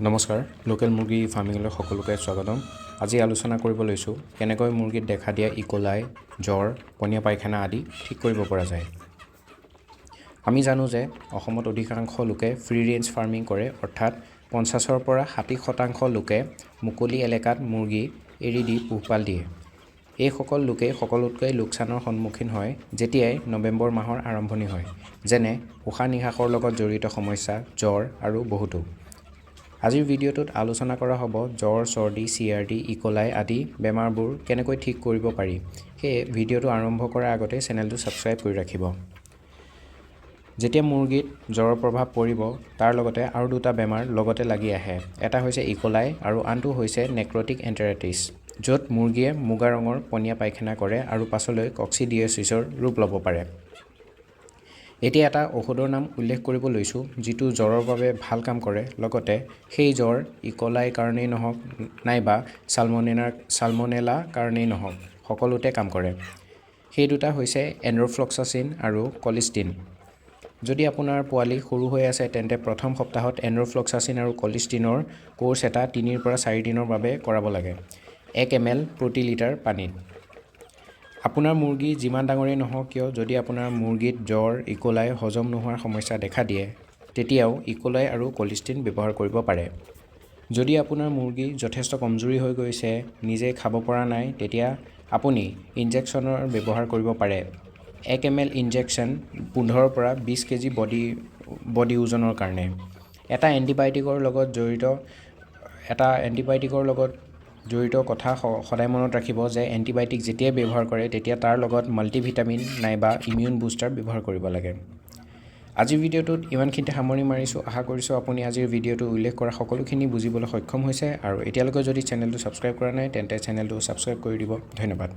নমস্কাৰ, লোকেল মুৰ্গী ফাৰ্মিঙলৈ সকলোকে স্বাগতম। আজি আলোচনা কৰিব লৈছোঁ কেনেকৈ মুৰ্গীত দেখা দিয়া ইকলাই, জ্বৰ, পনীয়া পায়খানা আদি ঠিক কৰিব পৰা যায়। আমি জানো যে অসমত অধিকাংশ লোকে ফ্ৰী ৰেঞ্জ ফাৰ্মিং কৰে, অৰ্থাৎ 50ৰ পৰা 60% লোকে মুকলি এলেকাত মুৰ্গী এৰি দি পোহপাল দিয়ে। এইসকল লোকেই সকলোতকৈ লোকচানৰ সন্মুখীন হয় যেতিয়াই নৱেম্বৰ মাহৰ আৰম্ভণি হয়, যেনে উশাহ নিশাহৰ লগত জড়িত সমস্যা, জ্বৰ আৰু বহুতো। আজিৰ ভিডিঅ'টোত আলোচনা কৰা হ'ব জ্বৰ, চৰ্দি, চিআৰডি, ইকলাই আদি বেমাৰবোৰ কেনেকৈ ঠিক কৰিব পাৰি। সেয়ে ভিডিঅ'টো আৰম্ভ কৰাৰ আগতে চেনেলটো ছাবস্ক্ৰাইব কৰি ৰাখিব। যেতিয়া মুৰ্গীত জ্বৰৰ প্ৰভাৱ পৰিব, তাৰ লগতে আৰু দুটা বেমাৰ লগতে লাগি আহে। এটা হৈছে ইকলাই আৰু আনটো হৈছে নেক্ৰটিক এণ্টেৰাইটিছ, য'ত মুৰ্গীয়ে মুগা ৰঙৰ পনীয়া পায়খানা কৰে আৰু পাছলৈ কক্সিডিঅ'চিছৰ ৰূপ ল'ব পাৰে। এতিয়া এটা ঔষধৰ নাম উল্লেখ কৰিব লৈছোঁ, যিটো জ্বৰৰ বাবে ভাল কাম কৰে, লগতে সেই জ্বৰ ইকলাইৰ কাৰণেই নহওক নাইবা ছালমনেলা কাৰণেই নহওক, সকলোতে কাম কৰে। সেই দুটা হৈছে এনৰ'ফ্লক্সাচিন আৰু কলিষ্টিন। যদি আপোনাৰ পোৱালি সৰু হৈ আছে, তেন্তে প্ৰথম সপ্তাহত এনৰ'ফ্লক্সাচিন আৰু কলিষ্টিনৰ কোৰ্চ এটা 3ৰ পৰা 4 দিনৰ বাবে কৰাব লাগে, 1 এম এল প্ৰতি লিটাৰ পানীত। আপোনাৰ মুৰ্গী যিমান ডাঙৰেই নহওক কিয়, যদি আপোনাৰ মুৰ্গীত জ্বৰ, ইকলাই, হজম নোহোৱাৰ সমস্যা দেখা দিয়ে, তেতিয়াও ইকলাই আৰু কলিষ্টিন ব্যৱহাৰ কৰিব পাৰে। যদি আপোনাৰ মুৰ্গী যথেষ্ট কমজুৰি হৈ গৈছে, নিজে খাব পৰা নাই, তেতিয়া আপুনি ইনজেকশ্যনৰ ব্যৱহাৰ কৰিব পাৰে। 1 এম এল ইনজেকশ্যন 15ৰ পৰা 20 কেজি বডি বডি ওজনৰ কাৰণে। এটা এণ্টিবায়'টিকৰ লগত জড়িত কথা সদায় মনত ৰাখিব যে এণ্টিবায়'টিক যেতিয়াই ব্যৱহাৰ কৰে, তেতিয়া তাৰ লগত মাল্টিভিটামিন নাইবা ইমিউন বুষ্টাৰ ব্যৱহাৰ কৰিব লাগে। আজিৰ ভিডিঅ'টোত ইমানখিনিতে সামৰণি মাৰিছোঁ। আশা কৰিছোঁ আপুনি আজিৰ ভিডিঅ'টো উল্লেখ কৰা সকলোখিনি বুজিবলৈ সক্ষম হৈছে আৰু এতিয়ালৈকে যদি চেনেলটো ছাবস্ক্ৰাইব কৰা নাই, তেন্তে চেনেলটো ছাবস্ক্ৰাইব কৰি দিব। ধন্যবাদ।